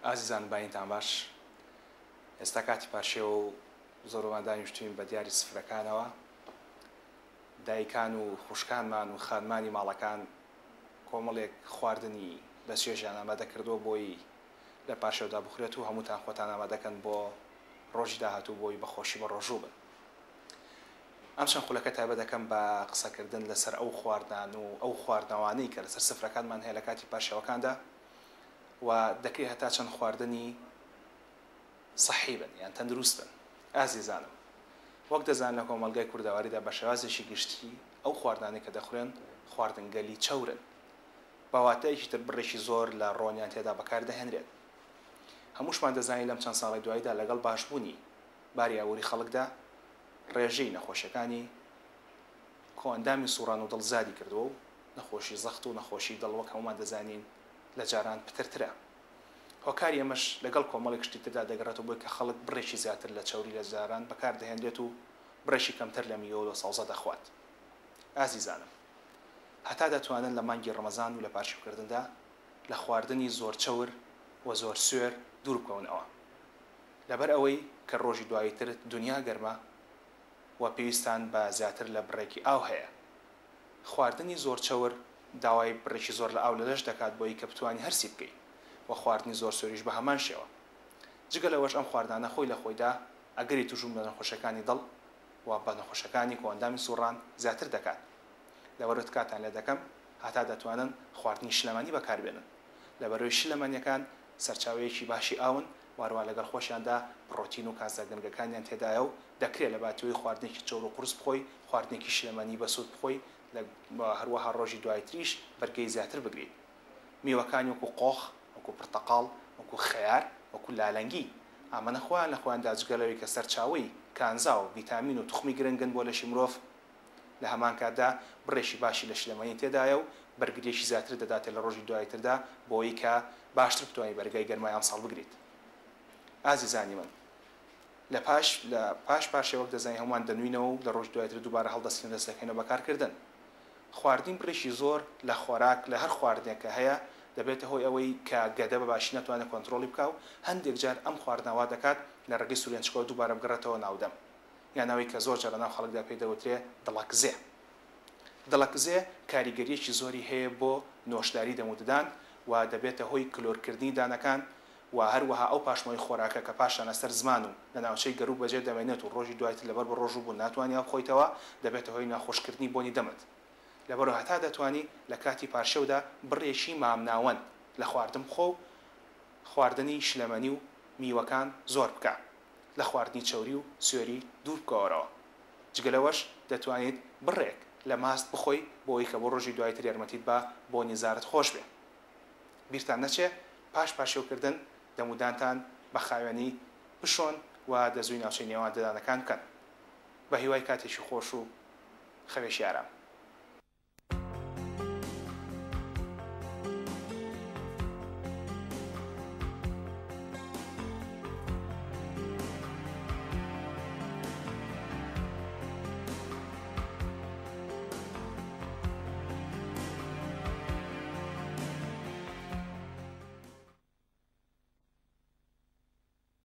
ئازیزان بەینتان باش. ئێستا کاتی پارشێوە و زۆربەمان دانیشتووین بە دیاری سفرەکانەوە. دایکان و خوشکانمان و خانمانی ماڵەکان کۆمەڵێک خواردنی بە چێژیان ئامادە کردووە بۆی لە پارشێودا بخورێت و هەمووتان خۆتان ئامادەکەن بۆ ڕۆژی داهاتوو بۆی بە خۆشی بە ڕۆژوو بن. ئەم چەند خولەکە تایبەت دەکەم بە قسەکردن لەسەر ئەو خواردنان و ئەو خواردنەوانەی کە لەسەر سفرەکانمان هەیە لە کاتی پارشێوەکاندا و دەکرێت هەتا چەند خواردنی سەحی بن یان تەندروست بن. ئازیزانم وەک دەزانن لە کۆمەڵگای کوردەواریدا بە شێوازێکی گشتی ئەو خواردنانەی کە دەخورێن خواردنگەلی چەورن بە واتایەکی تر بڕێکی زۆر لە ڕۆنیان تێدا بەکار دەهێنرێت. هەمووشمان دەزانین لەم چەند ساڵەی دواییدا لەگەڵ باشبوونی باری ئابووری خەڵکدا ڕێژەی نەخۆشیەکانی کۆئەندامی سوڕان و دڵ زیادی کردووە و نەخۆشی زەخت و نەخۆشی دڵ وەک هەموومان دەزانین لە جاران پترترە. هۆکاری ئەمەش لەگەڵ کۆمەڵێک شتی تردا دەگەڕێتەوە بۆی کە خەڵک بڕێکی زیاتر لە چەوری لە جاران بەکار دەهێنرێت و بڕێکی کەمتر لە میوە و سەوزە دەخوات. ئازیزانم هەتا دەتوانن لە مانگی ڕەمەزان و لە پارشێوکردندا لە خواردنی زۆر چەور و زۆر سوێر دوور بکەونەوە لەبەر ئەوەی کە ڕۆژی دوایی تر دونیا گەرمە و پێویستان بە زیاتر لە بڕێکی ئاو هەیە. خواردنی زۆر چەور داوای بڕێکی زۆر لە ئاو لە لەش دەکات بۆی کە بتوانی هەرسی بکەی و خواردنی زۆر سوێریش بە هەمان شێوە. جگە لەوەش ئەم خواردنانە خۆی لە خۆیدا ئەگەری توشبوون بە نەخۆشیەکانی دڵ و بە نەخۆشیەکانی کۆئەندامی سوڕان زیاتر دەکات. لەبەرئەوە تکاتان لێ دەکەم هەتا دەتوانن خواردنی شلەمەنی بەکار بێنن. لەبەرئەوەی شلەمەنیەکان سەرچاوەیەکی باشی ئاون و هەروەها لەگەڵ خۆشیاندا پڕۆتین و کانزا گرنگەکانیان تێدایە و دەکرێ لەباتی ئەوەی خواردنێکی چەور و قورس بخۆی خواردنێکی شلەمەنی بەسوود بخۆی لە هەروەها ڕۆژی دوایتریش بەرگەی زیاتر بگریت. میوەکانی وەکو قۆخ، وەکو پرتەقاڵ، وەکو خەیار، وەکو لالەنگی ئامانە خۆیان لە خۆیاندا جگە لەوەی کە سەرچاوەی کانزا و ڤیتامین و توخمی گرنگن بۆ لەشی مرۆڤ لە هەمان کاتدا بڕێکی باشی لە شلەمەنی تێدایە و بەرگرییەکی زیاترت دەداتێ لە ڕۆژی دوایتردا بۆوەی کە باشتر بتوانی بەرگای گەرمای ئەمساڵ بگریت. ئازیزانی من لە پاش لە پاش پارشێو وەک دەزانین هەموومان دەنوینەوە و لە ڕۆژی دوایتر دووبارە هەڵدەستین و دەست دەکەینەوە بە کارکردن. خواردنی بڕێکی زۆر لە خۆراک لە هەر خواردنێک کە هەیە دەبێتە هۆی ئەوەی کە گەدە بە باشی نەتوانێت کۆنترۆڵی بکا و هەندێک جار ئەم خواردنە وا دەکات لە ڕێگەی سورێنچکەوە دووبارە بگەڕێتەوە ناو دەم. یان ئەوەی کە زۆر جار لەناو خەڵکدا پێی دەوترێ دڵەکزێ. دڵەکزێ کاریگەرییەکی زۆری هەیە بۆ نۆشداری دەم و ددان و دەبێتە هۆی کلۆرکردنی دانەکان و هەروەها ئەو پاشماوەی خۆراکە کە پاشان لەسەر زمان و لە ناوچەی گەروو بەجێ دەمێنێت و ڕۆژی دوایتر لەبەر بەڕۆژوو بوون ناتوانی ئاو بخۆیتەوە دەبێتە هۆی ناخۆشکردنی بۆنی دەمت. لەبەرئەوە هەتا دەتوانی لە کاتی پارشێودا بڕێکی مامناوەند لە خواردن بخۆ و خواردنی شلەمەنی و میوەکان زۆر بکە. لە خواردنی چەوری و سوێری دوور بکەوەرەوە. جگە لەوەش دەتوانیت بڕێک لە ماست بخۆی بۆ ئەوەی کە بۆ ڕۆژی دوایتر یارمەتیت با بۆنی زارت خۆش بێ. بیرتان نەچێ پاش پارشێوکردن دەم و دانتان بە خاوێنی بشۆن و دەزووی ناوچەی نێوان ددانەکان بکەن. بە هیوای کاتێکی خۆش و خەوێکی ئارام.